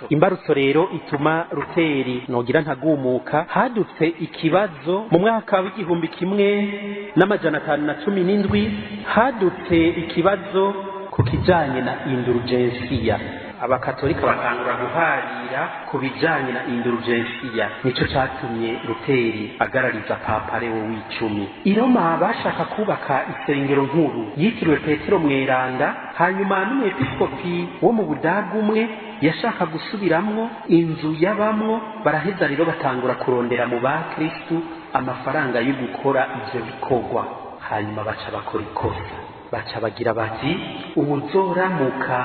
Speaker 2: Imbarutso rero ituma Ruteri nogira ntagumuka, hadutse ikibazo mu mwaka w'1517. Hadutse ikibazo ku kijanye na indulgensiya. Abakatolika batangura guharira ku bijanye na indulgensiya. Nico catumye Ruteri agarariza Papa Leo w'icumi. I Roma bashaka kubaka isengero nkuru yitiriwe Petero Mweranda. Hanyuma n'umwepiskopi wo mu Budagu umwe yashaka gusubiramwo inzu yabamwo. Baraheza rero batangura kurondera mu bakristu amafaranga yo gukora ivyo bikorwa. Hanyuma baca bakora ikosa, baca bagira bati: "Uwuzoramuka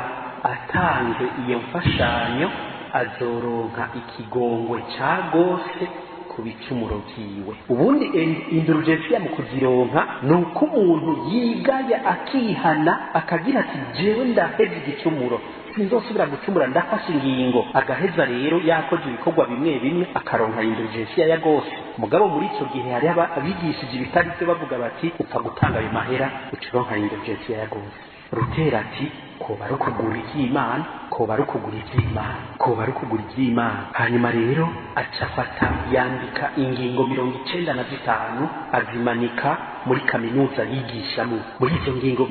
Speaker 2: atanze iyo mfashanyo azoronka ikigongwe ca gose ku bicumuro vyiwe." Ubundi indulgensiya mu kuzironka ni uko umuntu yigaya, akihana, akagira ati: "Jewe ndaheze igicumuro, sinzosubira gucumura, ndafashe ingingo." Agaheza rero yakoze ibikorwa bimwe bimwe akaronka indulgensiya ya gose. Mugabo muri ico gihe hari abigishije ibitari byo, bavuga bati: "Upfa gutanga ayo mahera uca uronka indulgensiya ya gose." Rutera ati: "Koba ari ukugura ivy'Imana, koba ari ukugura ivy'Imana, koba ari ukugura ivy'Imana." Hanyuma rero aca afata yandika ingingo 95, azimanika muri kaminuza yigishamwo. Muri izo ngingo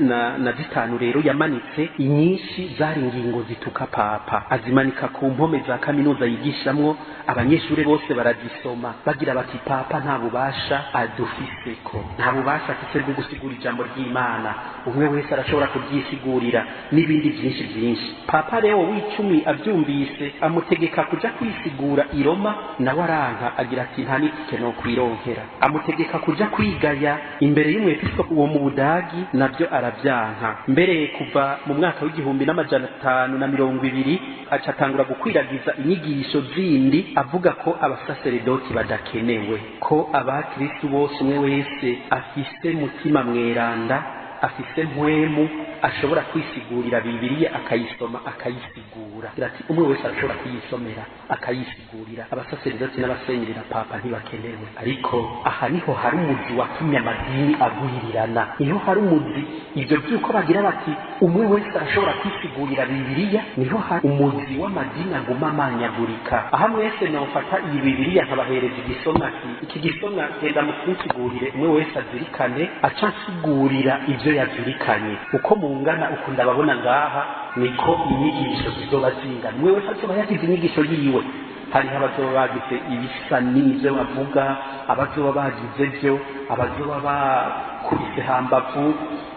Speaker 2: 95 rero yamanitse, inyinshi zari ingingo zituka Papa. Azimanika ku mpome za kaminuza yigishamwo, abanyeshuri bose barazisoma, bagira bati: "Papa nta bubasha adufiseko, nta bubasha afise bwo gusigura ijambo ry'Imana, umwe wese arashobora kuryisigurira," n'ibindi byinshi byinshi. Papa Leo w'icumi abyumvise amutegeka kuja kwisigura i Roma, nawe aranka, agira ati: "Nta n'itike no kwironkera." Amutegeka kuja kwigaya imbere y'umwepiskopi wo mu Budagi, nabyo arabyanka. Mbere kuva mu mwaka w'1520 aca atangura gukwiragiza inyigisho zindi, avuga ko abasaseredoti badakenewe, ko abakristu bose umwe wese afise mutima mweranda, afise mpwemu. ashobora kwisigurira Bibiliya akayisoma akayisigura. Ati umwe wese arashobora kuyisomera akayisigurira, abasaseredoti n'abasenyeri na papa ntibakenewe. Ariko aha niho hari umuzi watumye amadini agwirirana, niho hari umuzi ibyo by'uko bagira bati umwe wese arashobora kwisigurira Bibiliya, niho hari umuzi w'amadini aguma amanyagurika. Aha mwese nofata iyi Bibiliya nkabahereza igisomwa, ati iki gisomwa genda mukinsigurire, umwe wese azirikane aca ansigurira ibyo yazirikanye. Uko mungana uko ndababona ngaha niko inyigisho zizoba zingana, umwe wese azoba yagize inyigisho yiwe. Hariho abazoba bagize ibisa n'ivyo bavuga, abazoba bagize byo, abazoba bakubise hambavu.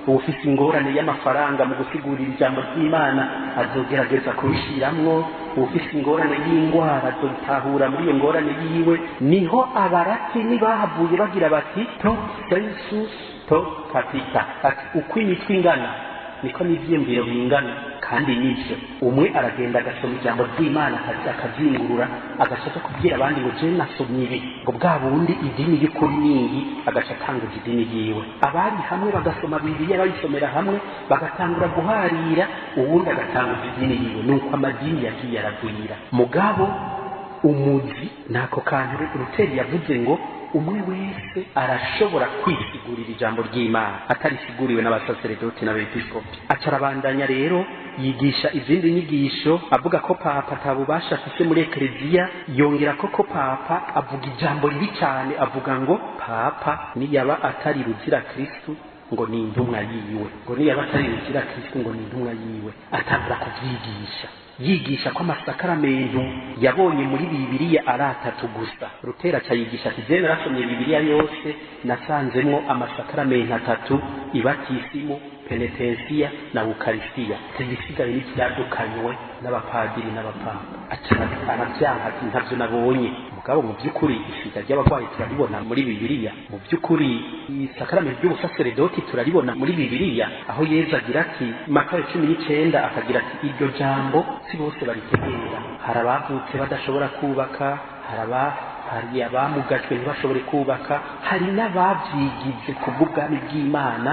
Speaker 2: Uwufise ingorane y'amafaranga mu gusigurira ijambo ry'Imana azogerageza kubishiramwo, uwufise ingorane y'ingwara azobitahura muri iyo ngorane yiwe. Niho abaratini bahavuye bagira bati to sensus to capita, ati uko imitwe ingana niko n'ivyiyumviro bingana. Kandi nivyo, umwe aragenda agasoma ijambo ry'Imana akazingurura, agaca kubwira abandi ngo jewe nasomye ibi, ngo bwa bundi idini y'ukuri niyi, agaca atanguza idini yiwe. Abari hamwe bagasoma Bibiliya bayisomera hamwe, bagatangura guharira, uwundi agatanguza idini yiwe. Nuko amadini yagiye aragwira. Mugabo umuzi nako kantu Luteri yavuze ngo umwe wese arashobora kwisigurira ijambo ry'Imana atarisiguriwe n'abasaseredoti n'abepiskopi. Acarabandanya rero yigisha izindi nyigisho avuga ko papa atabubasha afise muri ekleziya, yongera ko papa avuga ijambo ribi cyane, avuga ngo papa niyaba atari ruzira Kristu ngo ni intumwa yiwe, ngo niyaba atari ruzira Kristu ngo ni intumwa yiwe. Atangura kuvyigisha, yigisha ko amasakaramentu yabonye muri Bibiliya ari atatu gusa. Luteri aca yigisha ati jewe narasomye Bibiliya yose nasanzemwo amasakaramentu atatu, ibatisimu, penetensiya na ukarisitiya, igisigaye n'ivyadukanywe n'abapadiri n'abapapa. Aca aravyanka ati ntavyo nabonye. Mugabo mu by'ukuri isiga ry'abagwayi turaribona muri Bibiliya, mu by'ukuri isakaramentu ry'ubusaseredoti turaribona muri Bibiliya, aho Yezu agira ati Matayo 19 akagira ati iryo jambo si bose baritegera, hari abavutse badashobora kubaka, hari abamugajwe ntibashobore kubaka, hari n'abavyigize kubw'ubwami bw'Imana,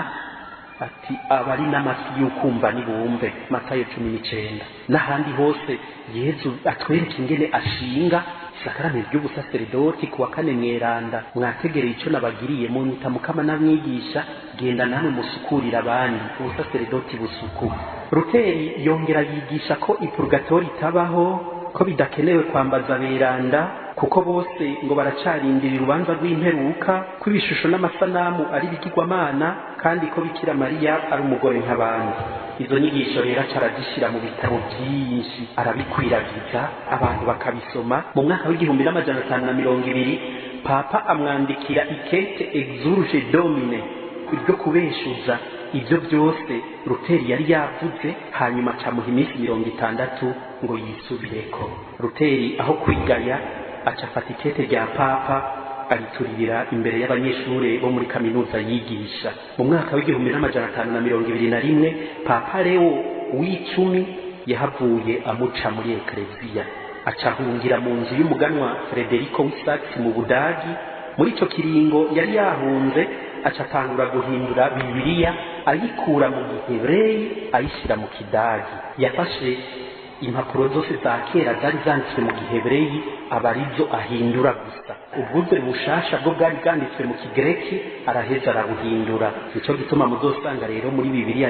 Speaker 2: ati abari n'amatwi y'ukumva nibumve. Matayo 19. N'ahandi hose Yezu atwereka ingene ashinga isakaramentu ry'ubusaseredoti. Kuwa kane mweranda mwategereye ico nabagiriye, munyita mukama n'amwigisha, genda namwe musukurira abandi ubusaseredoti busuku. Luteri yongera yigisha ko ipurgatori itabaho, ko bidakenewe kwambaza beranda, kuko bose ngo baracarindira urubanza rw'imperuka, ko ibishusho n'amasanamu ari bigirwamana, kandi ko Bikira Mariya ari umugore nk'abandi. Izo nyigisho rero aca arazishira mu bitabo byinshi, arabikwiragiza abantu bakabisoma. Mu mwaka w'1520 papa amwandikira ikete Exurge Domine ryo kubeshuza ibyo byose Luteri yari yavuze, hanyuma acamuha iminsi 60 ngo yisubireko. Luteri aho kwigaya aca afata ikete rya papa arituririra imbere y'abanyeshure bo muri kaminuza yigisha. Mu mwaka w'1521 Papa Leo w'icumi yahavuye amuca muri ekleziya, aca ahungira mu nzu y'umuganwa Frederico w'Isaks mu Budagi. Muri ico kiringo yari yahunze aca atangura guhindura Bibiliya, ayikura mu Gihebreyi ayishira mu Kidagi. Yafashe impapuro zose za kera zari zanditswe mu Gihebreyi aba arizo ahindura gusa, ubwuzure bushasha bwo bwari bwanditswe mu Kigreki araheza arabuhindura. Nico gituma muzosanga rero muri Bibiliya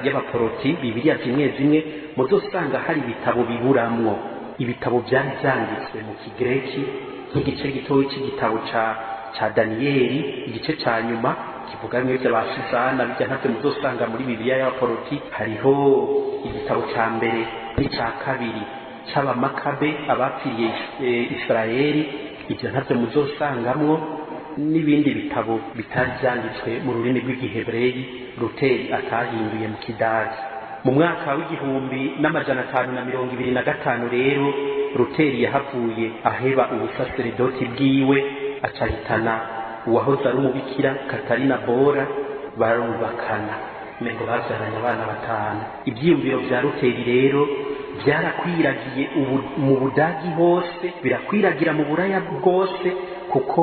Speaker 2: y'abaporoti, Bibiliya zimwe zimwe muzosanga hari ibitabo biburamwo ibitabo byari byanditswe mu Kigreki, nk'igice gitoyi cy'igitabo ca Daniyeli, igice ca nyuma kivuga bimwe by'abasuzana, bijya ntavyo muzosanga muri Bibiliya y'abaporoti. Hariho igitabo ca mbere n'ica kabiri c'abamakabe abapfiriye Israeli, ibyo ntavyo muzosangamwo, n'ibindi bitabo bitari vyanditswe mu rurimi rw'Igihebreyi Luteri atahinduye mu Kidagi. Mu mwaka w'1525 rero Luteri yahavuye aheba ubusaseredoti bwiwe, acahitana uwahoze ari umubikira Katarina Bora, barubakana, mengo babyaranye abana 5. Ibyiyumviro bya Luteri rero byarakwiragiye mu Budagi hose, birakwiragira mu Buraya bwose, kuko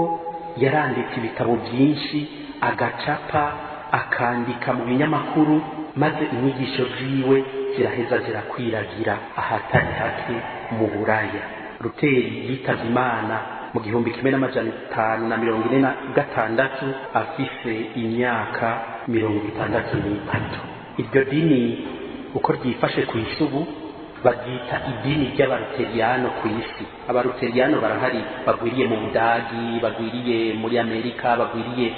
Speaker 2: yaranditse ibitabo byinshi, agacapa, akandika mu binyamakuru. Maze inyigisho ziwe ziraheza zirakwiragira ahatari hake mu Buraya. Ruteri yitavye Imana mu 1546 afise imyaka 63. Iryo dini uko ryifashe ku isi ubu baryita idini ry'Abaruteriyano ku isi. Abaruteriyano barahari, bagwiriye mu Budagi, bagwiriye muri Amerika, bagwiriye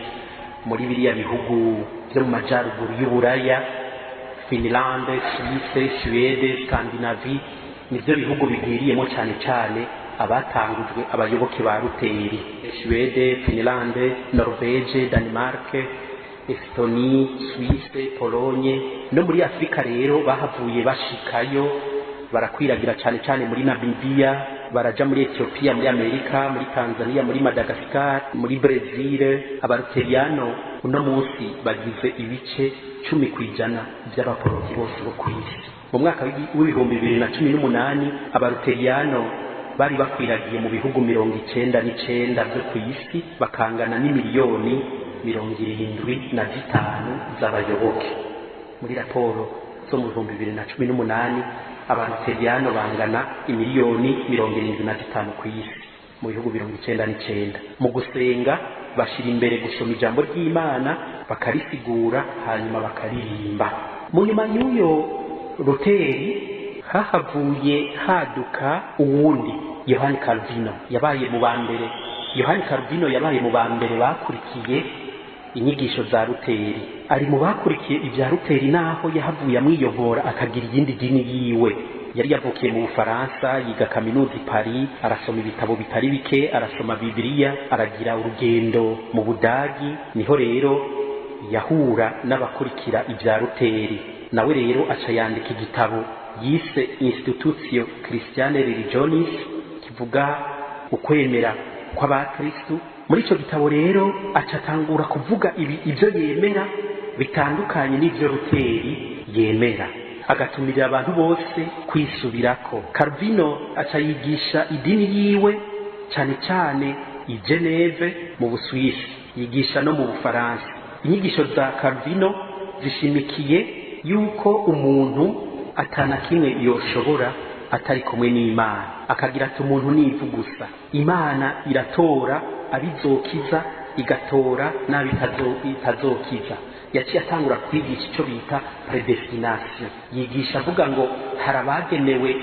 Speaker 2: muri biriya bihugu byo mu majaruguru y'Uburaya, Finlande, Suisse, Suède, Scandinavie, nivyo bihugu bigwiriyemo cyane cyane abatangujwe abayoboke ba Ruteri. Suède, Finlande, Norvege, Denmark, Estonie, Suisse, Pologne. No muri Afrika rero bahavuye bashikayo, barakwiragira cyane cyane muri Namibia, baraja muri Ethiopia, muri Amerika, muri Tanzania, muri Madagascar, muri Brazil. Abaruteriyano uno munsi bagize ibice 10% by'abaporoti bose bo ku isi. Mu mwaka w'2018 Abaruteriyano bari bakwiragiye mu bihugu 99 byo ku isi, bakangana n'imiliyoni 75 z'abayoboke. Muri raporo zo mu 2018 Abaruteriyano bangana imiliyoni 75 ku isi mu bihugu 99. Mu gusenga bashira imbere gusoma ijambo ry'Imana, bakarisigura, hanyuma bakaririmba. Mu nyuma y'uyo Ruteri hahavuye haduka uwundi, Yohani Calvino. Yabaye mu ba mbere, Yohani Calvino yabaye mu ba mbere bakurikiye inyigisho za Ruteri. Ari mu bakurikiye ibya Ruteri, naho yahavuye amwiyobora akagira iyindi dini yiwe. Yari yavukiye mu Bufaransa, yiga kaminuza i Paris, arasoma ibitabo bitari bike, arasoma Bibiliya, aragira urugendo mu Budagi. Niho rero yahura n'abakurikira ibya Ruteri. Nawe rero aca yandika igitabo yise Institutio Christiane Religionis, kivuga ukwemera kw'abakristu. Muri ico gitabo rero aca atangura kuvuga ibyo yemera bitandukanye n'ivyo Ruteri yemera, agatumirira abantu bose kwisubirako. Calvino aca yigisha idini yiwe cyane cyane i Geneve mu Busuwisi, yigisha no mu Bufaransa. Inyigisho za Calvino zishimikiye yuko umuntu atana kimwe yoshobora atari kumwe n'Imana. Akagira ati umuntu ni ivu gusa, Imana iratora abizokiza, igatora n'abitazokiza. Yaciye atangura kwigisha icyo bita predestination. Yigisha avuga ngo hari abagenewe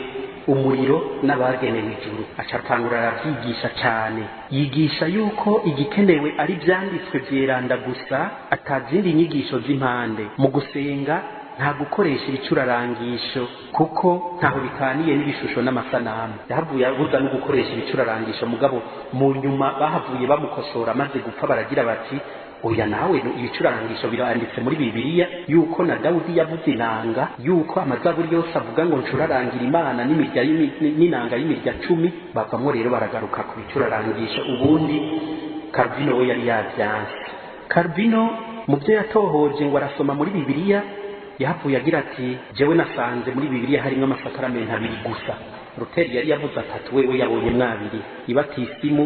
Speaker 2: umuriro n'abagenewe ijuru. Aca atangura arabyigisha cyane, yigisha yuko igikenewe ari ibyanditswe byeranda gusa, atazindi nyigisho z'impande. Mu gusenga nta gukoresha ibicurarangisho, kuko ntaho bitaniye n'ibishusho n'amasanamu. Yahavuye abuza no gukoresha ibicurarangisho, mugabo mu nyuma bahavuye bamukosora maze gupfa, baragira bati oya nawe ibicurarangisho biranditse muri Bibiliya, yuko na Dawudi yavuze inanga, yuko amazaburi yose avuga ngo ncurarangira Imana n'imirya n'inanga y'imirya 10. Bavamwo rero baragaruka ku bicurarangisho. Ubundi Calvino we yari yavyanse. Calvino mu byo yatohoje ngo arasoma muri Bibiliya, yahavuye agira ati jewe nasanze muri Bibiliya harimwo amasakaramentu abiri gusa. Ruteri yari yavuze atatu, wewe yabonye mwabiri, ibatisimu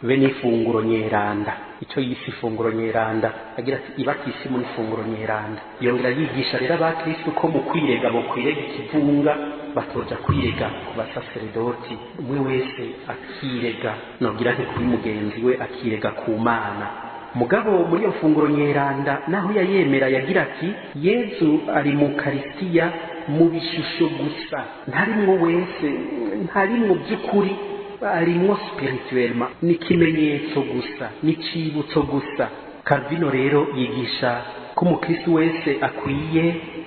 Speaker 2: be n'ifunguro nyeranda, icyo yise ifunguro nyeranda. Agira ati ibatisimu n'ifunguro nyeranda. Yongera yigisha rero abakristu ko mu kwirega bo kwirega ikivunga, batoja kwirega ku basaseredoti, umwe wese akirega, nogira nti kuri mugenzi we, akirega ku Mana. Mugabo muri iyo funguro nyeranda naho yayemera, yagira ati Yezu ari mu Karisitiya mu bishusho gusa, ntarimwo wese, ntarimwo by'ukuri, arimwo spirituellement, ni ikimenyetso gusa, ni icibutso gusa. Calvino rero yigisha ko umukristu wese akwiye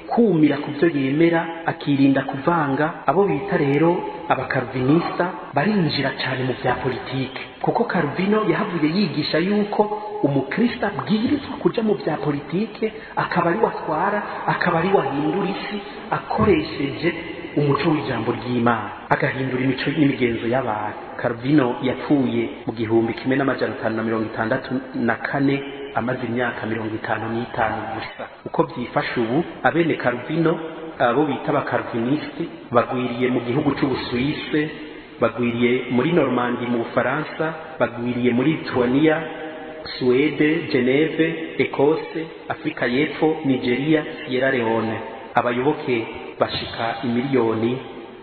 Speaker 2: kumira ku byo yemera, akirinda kuvanga. Abo bita rero abakalvinista barinjira cyane mu bya politike, kuko Calvino yahavuye yigisha yuko umukristo abwirizwa kuja mu bya politike, akaba ari watwara, akaba ari wahindura isi akoresheje umuco w'ijambo ry'Imana, agahindura imico n'imigenzo y'abantu. Calvino yapfuye mu 1564 amaze imyaka 55 gusa. Uko byifashe ubu, abene Calvino, abo bita abakalvinisite, bagwiriye mu gihugu cy'Ubusuwise, bagwiriye muri Normandi mu Bufaransa, bagwiriye muri Lituania, Suwede, Geneve, Ekose, Afurika y'Epfo, Nigeria, Sierra Leone. Abayoboke bashika imiliyoni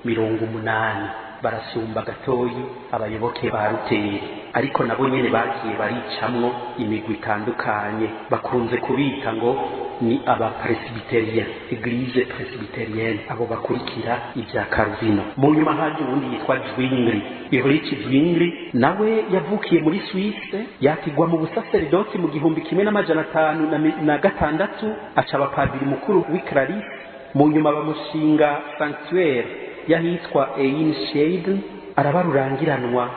Speaker 2: 80, barasumba gatoyi abayoboke ba Ruteri, ariko nabo nyene bagiye baricamwo imigwi itandukanye. Bakunze kubita ngo ni aba presbytérien, église presbytérienne, abo bakurikira ibya Calvino. Mu nyuma haje uwundi yitwa Zwingli, Ulrich Zwingli. Nawe yavukiye muri Suisse, yakigwa mu busaseredoti mu 1506, aca abapadiri mukuru w'i Clarisse. Mu nyuma bamushinga sanctuaire y'ahitwa Einsiedeln, araba rurangiranwa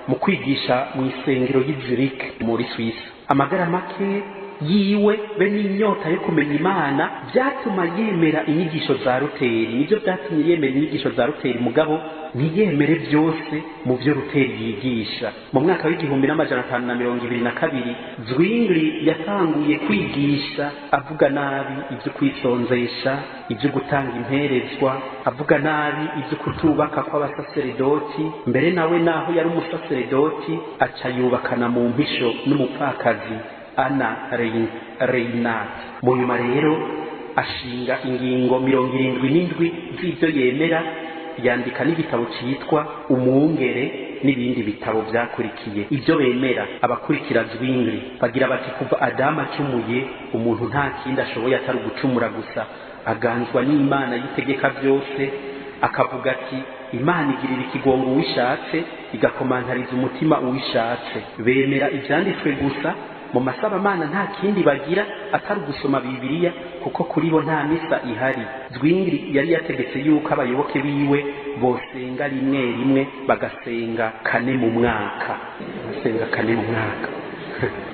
Speaker 2: mu kwigisha mu isengero y'i Zurich muri Suisse. Amagara make yiwe be n'inyota yo kumenya Imana byatuma yemera inyigisho za Ruteri. Nibyo byatumye yemera inyigisho za Ruteri, mugabo ntiyemere byose mu byo Ruteri yigisha. Mu mwaka w'1522, Zwingli yatanguye kwigisha avuga nabi ibyo kwisonzesha, ibyo gutanga imperezwa, avuga nabi ibyo kutubaka kw'abasaseredoti. Mbere nawe naho yari umusaseredoti, aca yubakana mu mpisho n'umupfakazi Anna Reinat. Mu nyuma rero ashinga ingingo 77 z'ibyo yemera, yandika n'igitabo cyitwa Umwungere n'ibindi bitabo byakurikiye. Ibyo bemera abakurikira Zwingli, bagira bati: kuva Adamu acumuye, umuntu nta kindi ashoboye atari ugucumura gusa, aganzwa n'Imana yitegeka byose. Akavuga ati: Imana igirira ikigongo uwishatse, igakomantariza umutima uwishatse. Bemera ibyanditswe gusa. Mu masabamana nta kindi bagira atari ugusoma Bibiliya, kuko kuri bo nta misa ihari. Zwingli yari yategetse yuko abayoboke biwe bosenga rimwe rimwe, bagasenga kane mu mwaka, basenga kane mu mwaka.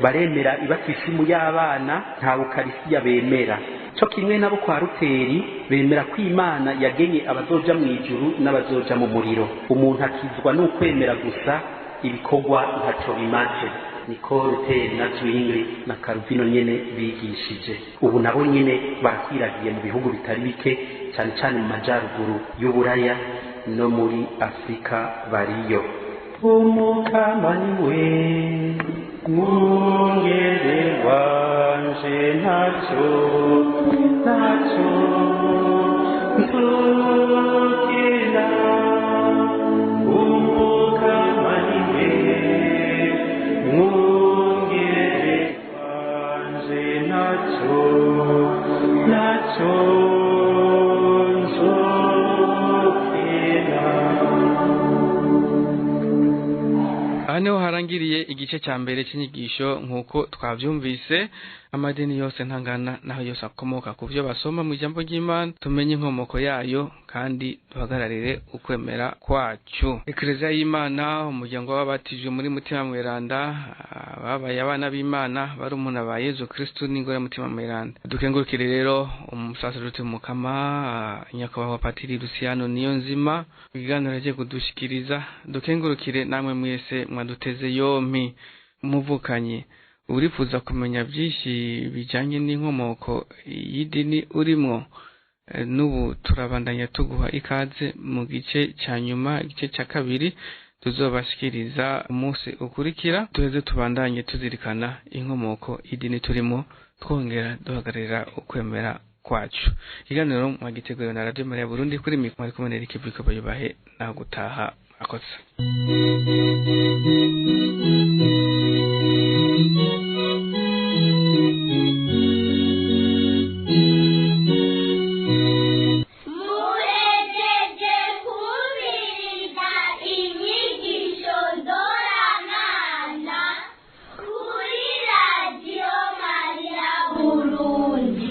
Speaker 2: Baremera ibatisimu y'abana, nta ukarisiya bemera. Cyo kimwe nabo kwa Ruteri, bemera ko Imana yagenye abazoja mu ijuru n'abazoja mu muriro. Umuntu akizwa n'ukwemera gusa, ibikorwa ntaco bimaze. Niko Ruteri na Zwingli na Calvino nyene bigishije. Ubu nabo nyene barakwiragiye mu bihugu bitari bike, cyane cyane mu majaruguru y'Uburaya, no muri Afurika bariyo. Umukama niwe mwungere wanje, ntacyo, ntacyo nzokena. Umukama niwe mwungere wanje, ntacyo, ntacyo nzokena.
Speaker 1: Aha niho harangiriye igice cya mbere cy'inyigisho. Nk'uko twabyumvise, amadini yose ntangana naho yose akomoka ku byo basoma mu ijambo ry'Imana. Tumenye inkomoko yayo kandi duhagararire ukwemera kwacu. Ekereziya y'Imana, umuryango w'ababatijwe muri Mutima Mweranda, babaye abana b'Imana, barumuna ba Yezu Kristu n'ingoro ya Mutima Mweranda. Dukengurukire rero umusaseredoti mukama, nyakubahwa Patiri Luciano Niyo Nzima, ibiganiro yagiye kudushikiriza. Dukengurukire namwe mwese mwaduteze yompi. Muvukanye, urifuza kumenya byinshi bijyanye n'inkomoko y'idini urimo, n'ubu turabandanya tuguha ikaze mu gice cya nyuma, igice cya kabiri tuzobashikiriza umunsi ukurikira. Duheze tubandanye tuzirikana inkomoko y'idini turimo, twongera duhagararira ukwemera kwacu. Ikiganiro mwagiteguriwe na Radio Maria Burundi, kuri mikoro ari kumwe na Eric Biko. Bayubahe, naho gutaha akoze.
Speaker 3: Muhejeje kumviriza inyigisho ndoramana kuri Radiyo Mariya Burundi.